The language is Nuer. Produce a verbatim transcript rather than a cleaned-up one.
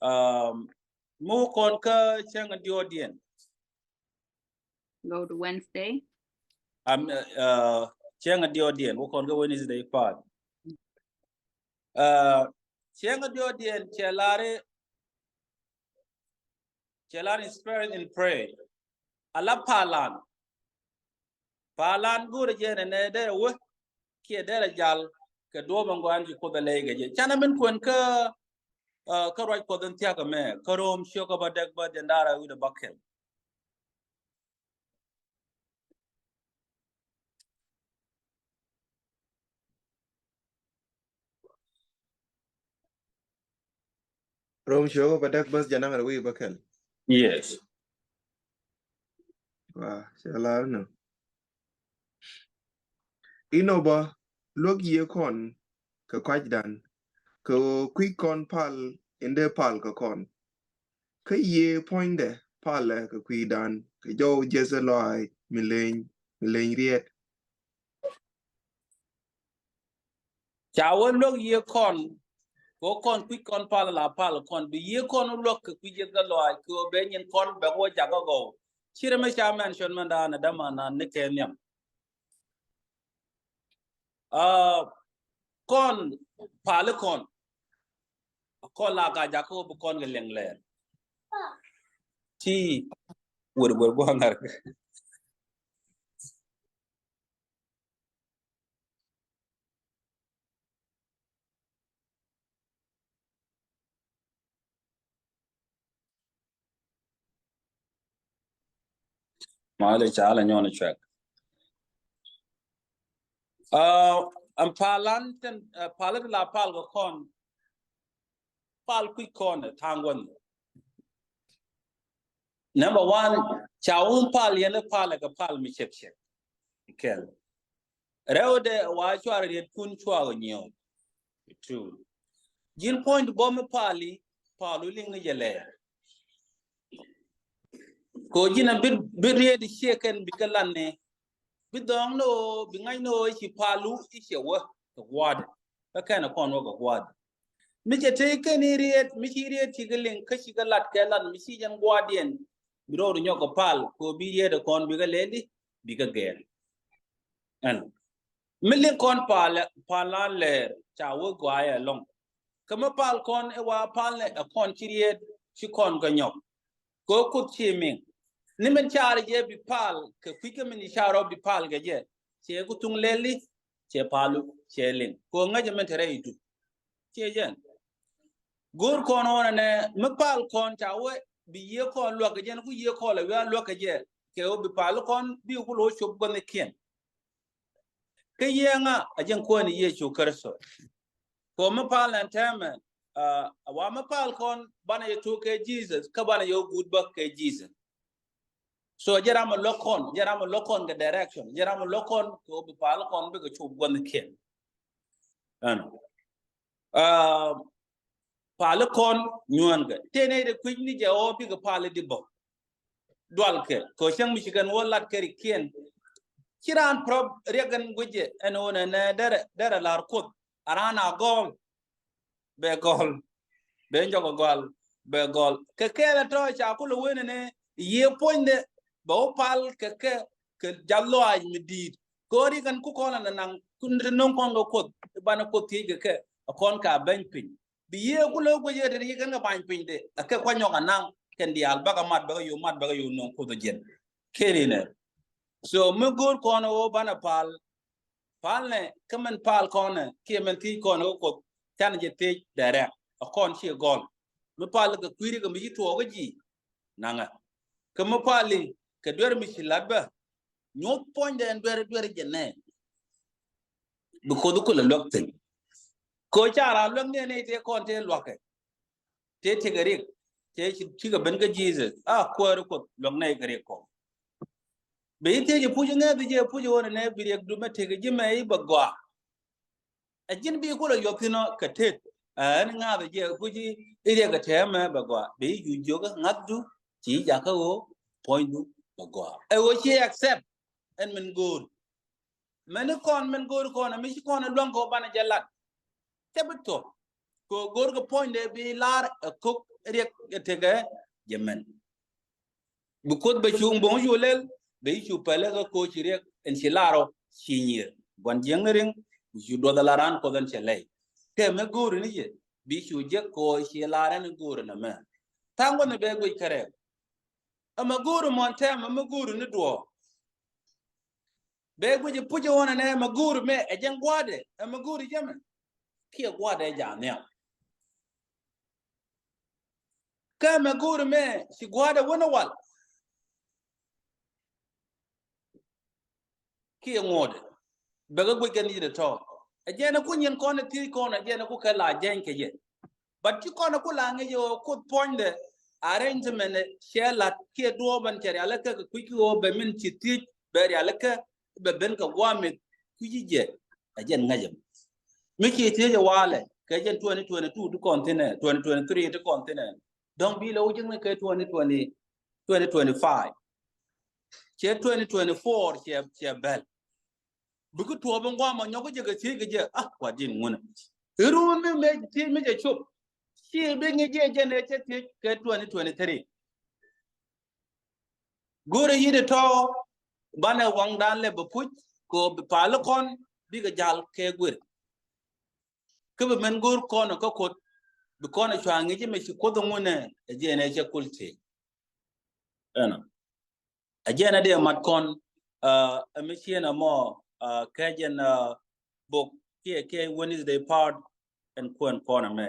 Um, mi wä kɔn kä cäŋ a diɔɔdiɛn. Go to Wednesday. Um, uh, uh, cäŋ a diɔɔdiɛn wä kɔn kä Wednesday part. Uh, cäŋ a diɔɔdiɛn cɛ lar i̱, cɛ lar i̱ spirit in pray. Ala palan. Palan go̱o̱rɛ jɛ nɛ nɛ derɛ wä kiɛ derɛ jal kɛ duɔ̱ɔ̱p in gɔaa in ci Kuoth ɛ lɛy kɛ jɛ. Canɛ min kuɛn kä, uh, kä ruac Kuɔth in thia̱k ɛmɛ kä Rom ciök kä bädäk bä jiɛn da̱ŋ rɛw wi̱cdɛ bäkɛl. Rom ciök kä bädäk bäth jiɛn da̱ŋ rɛw wi̱cdɛ bäkɛl. Yes. Wa, cɛ lar nɔ. Inɔ bä luäk yiëë kɔn kɛ kuacdan, kɛ ɣöö kui̱c kɔn pal in dee pal kɛ kɔn. Kä yiëë puɔ̱nydɛ palɛ kɛ kui̱dan kɛ jɔw jiäth ɛ lɔaac mi leny, mi leny riet. Ca wä luäk yiëë kɔn, kɛ ɣöö kɔn kui̱c kɔn pal la pal kɔn, bi yiëë kɔn wä luäk kɛ kui̱ jiäth kä lɔaac, kɛ ɣöö bɛ nyin kɔn bɛ wä jakä gɔw. Cirɛ mi ca mention mɛn da̱a̱n ɛ dämanan ni kɛ nhiam. Ah, kɔn pali kɔn. Kɔn la ka jakä wä bi kɔn kɛ liɛŋ lɛɛr. Ti wër wër gua̱a̱ŋ ŋa̱r. Mali ca la nyɔn cuɛk. Uh, ɛn palan tin, uh, palan la pal kɛ kɔn. Pal kui̱c kɔn ɛ tha̱a̱ŋ gua̱n. Number one, ca wun pal yɛn ɛ pal ɛ kɛ pal mi cɛp cɛp. Kɛl. Rɛwdɛ wa cuarɛ riet kun cuarɛ nyiɔk. Two. Ji̱n puɔ̱ny ti bä mi pali, pal wä liŋ ni jɛ lɛ. Ko ji̱n a bi, bi riet i̱ ciɛ kɛn bi kɛ lan ni. Bi dhɔŋ ni ɣöö, bi ŋa̱c ni ɣöö i̱ ci pal wä i̱ ciɛ wä kɛ gua̱a̱dɛ. Kä kɛn ɛ kɔn wä kɛ gua̱a̱dɛ. Mi cɛ tëë kɛn i̱ riet, mi ci riet ci kɛ liŋ, kä ci kɛ lat kɛ lat, mi ci jɛn gua̱a̱diɛn. Bi rɔɔd nyɔk kɛ pal, ko bi riet ɛ kɔn bi kɛ lɛli, bi kɛ gɛɛl. Ɛn. Mi liŋ kɔn pal, pal an lɛɛr, ca wä gɔaa yɛ lɔŋ. Kä mi pal kɔn ɛ wa pal nɛ ɛ kɔn ci riet, ci kɔn kɛ nyɔk. Kɛ Kuoth ci miŋ. Ni min car jɛ bi pal, kɛ kui̱ kä min car ɔ bi pal kɛ jɛ. Cɛ ku thuŋ lɛli, cɛ palu, cɛ liŋ. Kɛ ŋäcɛ min te rɛy du. Ciɛ jɛn. Go̱o̱r kɔn ɣɔn ɛnɛ, mi pal kɔn ca wee, bi yiëë kɔn luäk kɛ jɛn, ku yiëë kɔn lɛ wiaa luäk kɛ jɛ. Kɛ ɣöö bi pal kɔn, bi ku lo̱ cop gua̱nikiɛn. Kä yiëë ŋa, a jɛn Kuäär ni Yecu Kritho. Kɛ ɣöö mi pal ɛn tɛmɛ, uh, a wa mi pal kɔn, banɛ yɛ tok kɛ Jesus, kä banɛ yɛ wä guut bä kɛ Jesus. So, jɛ ram a luäk kɔn, jɛ ram a luäk kɔn kɛ direction, jɛ ram a luäk kɔn, kɛ ɣöö bi pal kɔn, bikɛ cop gua̱nikiɛn. Ɛn. Uh, pali kɔn nyuɔ̱ɔ̱n kɛ. Tëë nɛy ti kui̱c ni jɛ ɣɔɔ bikɛ pali di bä. Dual kɛ. Kɛ cäŋ mi ci kɛn wä lat kɛ rikiɛn. Ci raan prɔp riɛk ɛn guic jɛ ɛn ɣöö nɛ nɛ derɛ, derɛ la̱r Kuoth. A raan a gɔl. Bɛ gɔl. Bɛ jɔk a gɔl. Bɛ gɔl. Kɛ kɛɛl ɛ tɔ̱ ca kulɛ wen ɛnɛ yiëë puɔ̱nydɛ. Bɛ wä pal kɛ kɛ, kɛ jal lɔaac mi di̱i̱t. Kɛ ɣöö ri kɛn ku kɔn ɛn naŋ kun ti no̱ŋ kɔn kɛ Kuoth. Banɛ Kuoth thiec kɛ kɛ. A kɔn ka bɛny piny. Bi yiëë ku lo̱k guic yɛ te ti kɛn kɛ bany piny de. Ɛ kɛ kuany nyɔk anaŋ kɛn diaal bäkɛ mat bäkɛ yo̱o̱ mat bäkɛ yo̱o̱ no̱o̱ŋ Kuoth ɛ jiɛn. Kɛn inɛ. So mi go̱o̱r kɔn ɛ ɣöö banɛ pal. Pal nɛ kä min pal kɔn ɛ kiɛ min thiec kɔn ɛ ɣöö Kuoth canɛ jɛ thiec direct. Ɛ kɔn ciɛ gɔl. Mi pal kɛ kui̱ri kɛ mi ci tuɔɔk kä ji̱. Naŋɛ. Kä mi pali kɛ duer mi ci lat bä. Nyuɔth puɔ̱nydɛ ɛn duer, duer jɛ nɛ. Bi Kuoth kulɛ luäk thi̱n. Kɛ ɣöö ca raan luäk ni ɛn nɛy tëë kɔn tëë luäkɛ. Tëë tekɛ riɛk. Tëë ci, cikɛ ben kä Jesus. A Kuäär Kuoth luäk nɛy kɛ riɛk kɔn. Bi i̱ thiec i̱ puc i̱ ŋäth i̱ jɛ puc i̱ ɣöö nɛ bi riɛk dumɛ tekɛ ji̱ mɛ i̱ bɛ gɔaa. Ɛ ji̱n bi kulɛ yuɔth thi̱n ɔ kɛ tet. Ɛn ŋa̱th ɛ jɛ kuci i̱ riɛk ɛ tɛmɛ bɛ gɔaa. Bi i̱ juc jiök ɛ ŋa̱thdu ci jakä ɣöö puɔ̱nydu bɛ gɔaa. Ɛ ɣöö ci accept ɛn min go̱o̱r. Mɛn i̱ kɔn min go̱o̱r kɔn ɛ mi ci kɔn ɛ luäŋ kɛ ɣöö banɛ jɛ lat. Cɛ bi thuɔ̱k. Kɛ ɣöö go̱o̱r kɛ puɔ̱nydɛ bi lar ɛ ko̱k riɛk ɛ tekɛ jɛ mɛn. Bi Kuoth bɛ cuŋ boŋ cu lɛl bɛ i̱ cu pɛlɛ kɛ koci riɛk ɛn ci lar ɔ ci nyier gua̱n jiäkni riŋ. Bi cu duɔth ala ran Kuoth ɛn cɛ lɛy kɛ mɛ go̱o̱ri ni jɛ bi cu jek kɛ ɣöö ci lar ɛn go̱o̱ri nɛ mɛ. Tha̱a̱ŋ gua̱n bɛ guic kärɛw. Ɛmɛ go̱o̱ri mɔn tɛm ɛmɛ go̱o̱ri ni duɔ̱ɔ̱r. Bɛ guic i̱ puc iwɔnɛ nɛ ɛmɛ go̱o̱ri mɛ ɛ jɛn gua̱a̱dɛ ɛmɛ go̱o̱ri jɛmɛ. Kiɛ gua̱a̱dɛ ja̱a̱n nhiam. Kä ɛmɛ go̱o̱ri mɛ ci gua̱a̱dɛ wänɛ wal. Kiɛ ŋuɔ̱ɔ̱dɛ bɛ kɛ guic kɛn yi̱t ɛ tɔ̱. Ɛ jɛn ɛ ku nyin kɔn ɛ thiec kɔn ɛ jɛn ɛ ku kɛ la jɛny kɛ jɛ. But ci kɔn ɛ ku la ŋic ɛ ɣöö Kuoth puɔ̱nydɛ arrangement ɛ cɛ la̱t kiɛ duɔɔp ɛn cɛ rialikä kɛ kui̱c ki ɣöö bɛ min ci thiec bɛ rialikä bɛ ben kɛ gua̱a̱mith kui̱ci jɛ. Ɛ jɛn ŋäcɛ mi ci thiec ɛ walɛ kɛ jɛn twenty twenty-two ti kɔn thinɛ twenty twenty-three ti kɔn thinɛ. Dɔ̱ŋ bi lɛ wä ji̱kni kɛ twenty twenty, twenty twenty-five. Cɛ twenty twenty-four cɛ cɛ bɛl. Bikɛ tuɔɔp in guam a nyɔk jɛ kɛ thiec kɛ jɛ a kuat ji̱n ŋunɛ. Irun mi mɛ thiec mi jɛ cop. Ci bi ŋi̱c jɛ jɛ nɛ cɛ thiec kɛ twenty twenty-three. Go̱rɛ yi̱t tɔ̱ banɛ waŋdan lɛ bɛ puc kɛ bi pal kɔn bikɛ jal kɛ guir. Kä bi mɛn go̱r kɔn kä Kuoth bi kɔn cua ŋi̱c mɛ ci Kuoth ŋunɛ ɛ jɛ nɛ cɛ kul thiec. Ɛnɔ. Ɛ jɛn ɛ dee mat kɔn ɛ mi cieen ɛ mɔ ɛ kɛ jɛn ɛ bok kiɛ kɛ Wednesday part ɛn kuɛn kɔn ɛmɛ.